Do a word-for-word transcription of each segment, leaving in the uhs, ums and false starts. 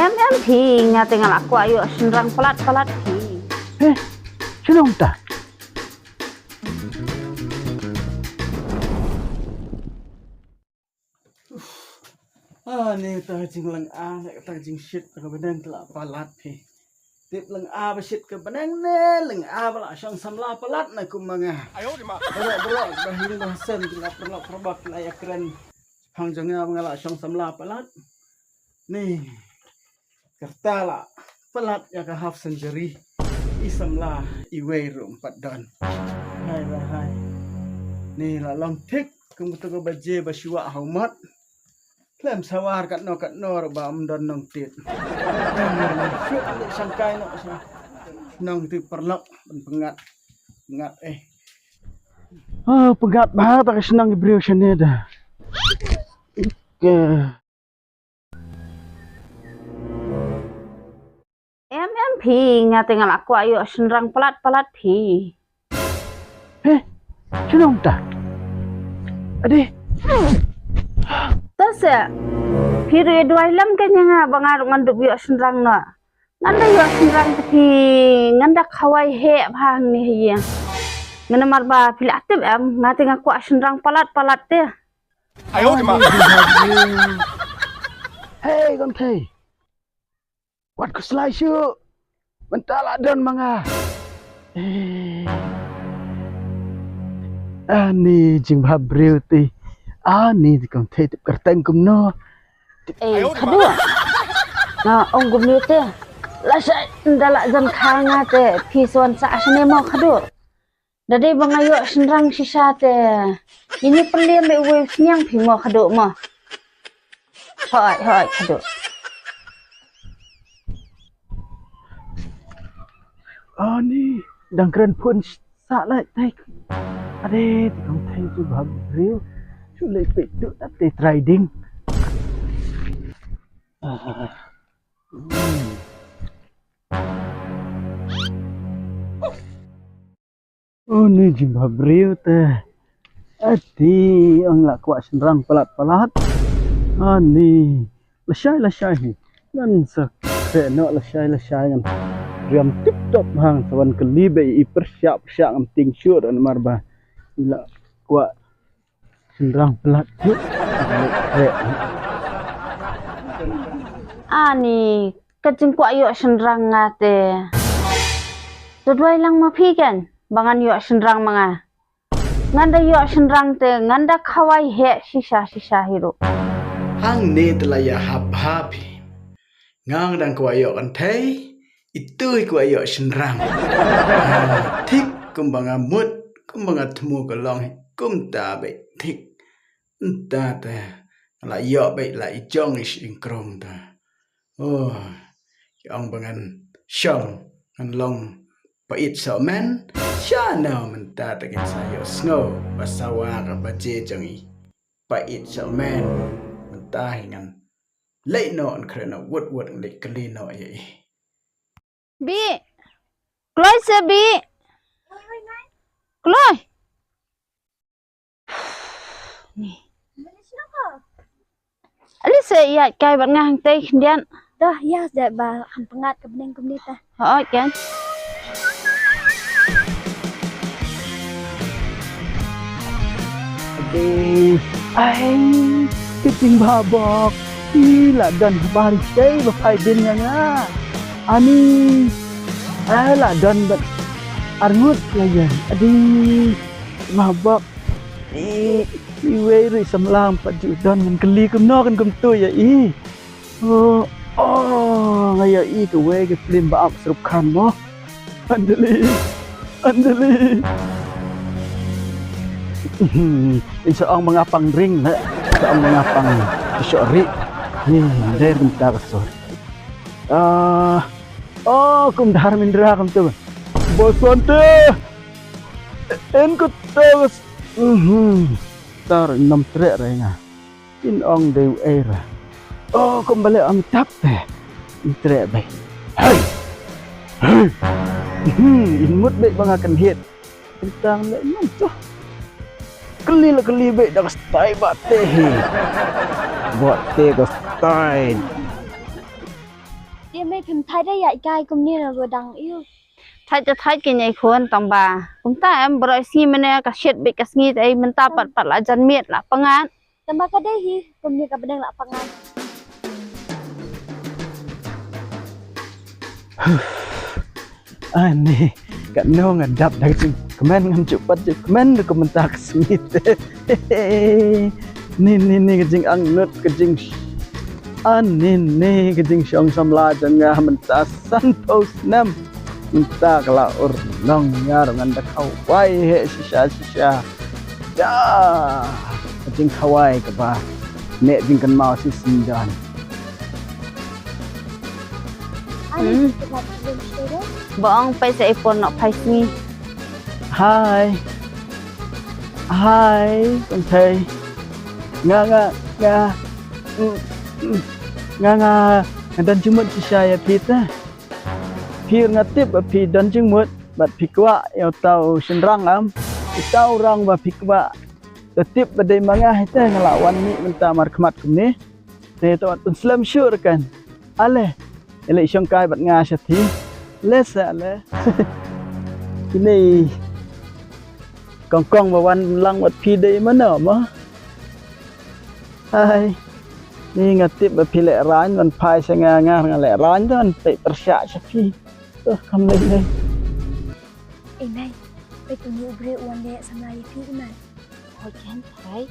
Em em phi, nga te nga la kwah ïoh shynrang palat palat phi. Eh, shalong ta. Ah, ni ta jinglang ah, ta jingshit ta ka bneng ta la palat phi. Tip lang ah ba shit ka bneng ne, lang ah ba la shong samla palat na kum ma nga. Ayo di ma. Bro, bro, ba hing ba sen la perlok perbak la ya kren. Hang jong nga ba nga la shong samla palat. Ni. Kata la palat ïa ka half century. I samla iwei ruh em pat don. Hai ba hai. Ni la long thik kum tu ka baje ba shuwa ha u mat. Klem sawar katno katno ruh ba em don nongtit. Shuh li shangkai noh sha nongtit parlok ban pyngat. Pyngat eh. Oh, pyngat ba ta ka shnong i briew shane da. Ke. Em em phi, nga te nga la kwah ïoh shynrang palat palat phi. Heh, shalong ta. Ade. Ta se. Phi ruh ïa duwai lem ka ïa nga ba nga ruh ngan dup ïoh shynrang noh. Ngan da ïoh shynrang te phi, ngan da khawai heh bha hangne ha ïing. Ngan namar ba phi la tip em, nga te nga kwah shynrang palat palat te. Ayo di ma. Hey, kynthei. Wat khuslai shuh. Mynta la don ma nga. Eh. Ani jingbha briew te. Ani te kynthei tip kyrteng kumno. Eh, khadduh. Na ong kumne te. Lashai nda la jan kha nga te phi swan sa shane mo khadduh. Da dei ba nga ïoh shynrang shisha te. Ini pynliem ba uwei u sniang phi mo khadduh mo. Hoi, hoi, khadduh. Ani, dang kren phone sa lai tai. Ade, te kong thei tu ba briew. Shu lei pek tu da te trading. Ah. Hmm. Ani jingbha briew te. Ati ang la kwah shynrang palat palat. Ani lashai lashai hi. Ngan sa kre no lashai lashai ngan. Riam tip top hang sa wan kali ba i pyrshah pyrshah ngam ting shuh namar ba. I la kwah shynrang palat shuh. Ani ka jingkwah ïoh shynrang nga te. To duwai lang ma phi kan ba ngan ïoh shynrang ma nga. Ngan da ïoh shynrang te ngan da khawai heh shisha shisha hi ruh. Hangne te la ïa hap hap hi. Nga dang kwah ïoh kynthei, itu i kwah ïoh shynrang. Ah, thik kumba nga mut, kumba nga thmu ka long hi, kumta beit thik. Nta te, la ïoh beit la i jong i shing krong ta. Oh, ki ong ba ngan shong, ngan long pait somen, shano mynta te kin sa ïoh sngew, ba sawa ka baje jong i. Pait somen, mynta hi ngan leit noh, ngan kren noh wut wut, ngan leit kylli noh ïa i. Bi. Kloi se Bi. Kloi. Ni. Ali se ïa kai bad nga hangtei khyndiat. Dah ïa se ba kham pyngat ka bneng kumne ta. Hooid kan. Ai, ai, ka jingbha bok. I la don habar i tei ba phai dien ïa nga. Ani, ai la don bad arngut la ïa. Adi, jingbha bok. I, iwei ruh i samla em pat ju don ngan kylli kumno kan kumtu ïa i. Oh, oh, nga ïohi kawei ka film ba ap Shahrukh Khan mo. Anjali, Anjali. Hmm, in sa ong ba nga pang ring, ne? Sa ong ba nga pang shoh ri. Ni, der mynta ka sur. Ah, oh, kum Dharmendra kum tu. Basante. En ko ta ka s-, mhm. Tar nom treh re nga. In ong dei u ei ra. Oh, kum balei Amitabh te. In treh beit. Hei! Hei! Hmm, in mut beit ba nga kynhied. Tang le nom to. Kylli la kylli beit da ka style ba te hi. Ba te ka style. Te mei phim thait da ïa kai kumne na ba dang ïu. Thait te thait ki ñei khun tang ba. Kumta em baroh sngi mane ka shet bit ka sngi te ei mynta pat pat la jan miet la pangat. Tang ba ka dei hi kumne ka bneng la pangat. Ani ka nong adap da jing kmen ngam ju pat ju kmen da kumta ka sngi te. Ni ni ni ka jing angnud ka jing. Ani ni ka jing shong samla jong nga mynta san pos nem. Mynta ka la ur nong ngar ngan da khawai he shisha shisha. Da ka jing khawai ka ba ne jing kan mau si sindan. Ba ong pei sa ipon nok phai sngi. Hai. Hai, kong thei. Nga nga nga. Mm, mm. Nga nga nga don jingmut shisha ïa phi te. Phi nga tip ba phi don jingmut bad phi kwah ïa uta u shynrang am. Uta u rang ba phi kwah. Te tip ba dei ma nga hi te nga la wan mih mynta markhmat kumne. Te to pynslem shuh kan. Ale. Ele shong kai bad nga shathi. Le sa ale. Kine kong kong ba wan lang bad phi dei mano mo. Hai. Ni nga tip ba phi leh rain ban phai sha nga nga nga leh rain don pei pyrshah sha phi. To kam leh leh. Ei mei, pei tu ni u briew u wan leh samla ïa phi i man. Hoi kan thai.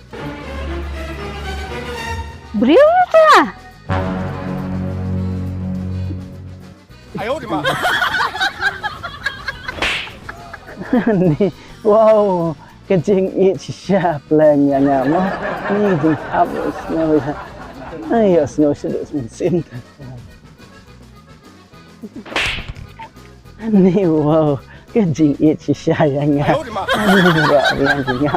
Briew ta. Ni, wow, ka jingïeit shisha pleng ïa nga mo. Ni jingkhap ïa u sngew ïa. Ai ïa u sngew shisha u mynsiem. Ani wow, ka jingïeit shisha ïa nga. Ani wow, ïa nga.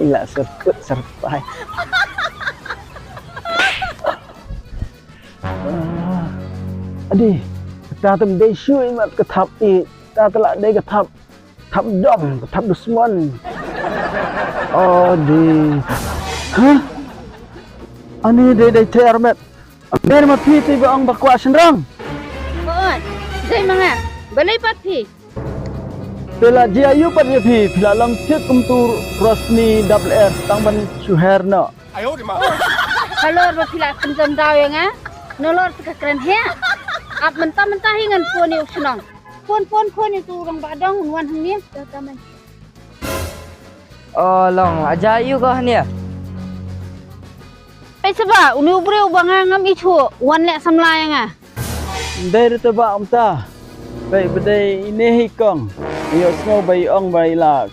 Ila serput serpai. Ah. Adi, ta tam dei shui mat ka thap i, ta tala dei ka thap. Thap dom, thap dusmon. Oh di. Hah? Ani dei dei ter met. Ber ma phi ti ba ong ba kwah shynrang. Oi, dei ma nga. Balei pat phi? Phi la jia yu pat ïa phi, phi la long thik kum tu Rosni double R tang ban shuher no. Halor ba phi la pynjam daw ïa nga. Nalor phi ka kren he. Ap mynta mynta hi ngan pon ïa u shnong. Pon pon pon ïa tu rong ba dong un wan hangne. Dah dah mai. Oh long aja yu ko hangne. Pei seba uni u briew ba nga ngam ithuh wan leh samla ïa nga. Ndei ruh te ba umta. Pei bedei ine hi kong. Ïoh sngew ba i ong ba i la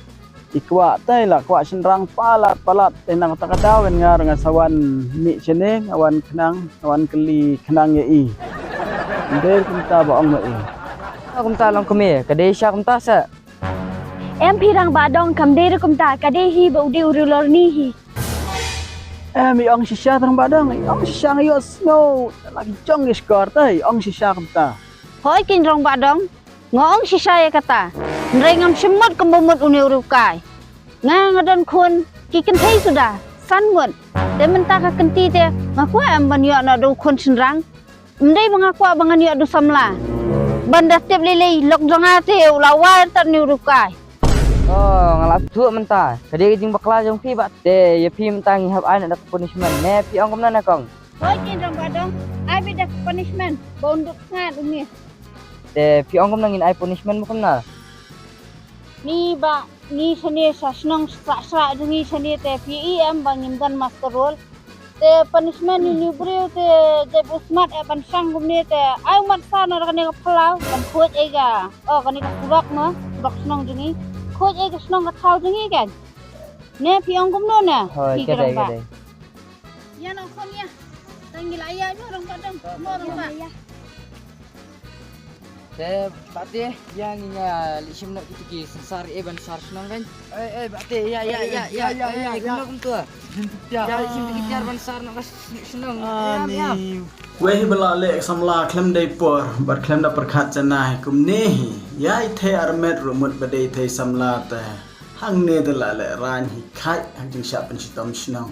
i kwah te i la kwah shynrang palat palat te na kata ka daw nga ruh nga sa wan mih shane nga wan khnang nga wan kylli khnang ïa i. Ndei kumta ba ong ma i. Kumta long kmie ka dei sha kumta sa. Em phi rang ba dong kam dei ruh kumta ka dei hi ba u dei u riewlor ni hi. Em i ong shisha tang ba dong i ong shisha nga ïoh sngew. La ki jong ki shkor te i ong shisha kumta. Hoi kin rong ba dong. Nga ong shisha ïa kata. Hynrei ngam shym mut kumba mut une u riewkai. Nga nga don khun ki kynthei suda san ngut. Te mynta ka kynti te nga kwah em ban ïoh na du khun shynrang. Ym dei ba nga kwah ba ngan ïoh du samla. Ban da tip lei lei lok jong nga te u la wai tat une u riewkai. Oh nga la thuh mynta. Ka dei ka jingbakla jong phi ba te ïa phi mynta ngi hap ai na da ka punishment ne phi ong kumno na kong. Hoi kin rong ba dong. Ai bit da ka punishment ba un duk sngat une. Te phi ong kumno ngin ai punishment ba kumno. Ni ba ngi shane sha shnong sha sha jong ngi shane te phi i em ba ngim don muster roll. Te punishment ni ni briew te jai bu smat e ban shang kumne te ai mat sa na kane ka phalau ban khuid ei ga. Oh kane ka surok mo surok shnong jong ngi. Khuid ei ka shnong ka thaw jong ngi kan. Ne phi ong kumno ne. Hoi phi ka dei ka dei. Ïa no khon ïa. Tang ngi la ïa no rong ba dong. No rong ba. Te bate ïa ngi nga li shim na kitu ki sansar e ban sar shnong kan. Eh eh bate ïa ïa ïa ïa ïa ïa kumno kumtu. Ïa li shim ki tiar ban sar na ka shnong. Ïa ïa. Wei hi ba la leh samla khlem dei por bad khlem da pyrkhat janai kumne hi. Ïa i thei armet ruh mut ba dei thei samla te. Hangne te la leh rain hi khat ha jingsha pynshitom shnong.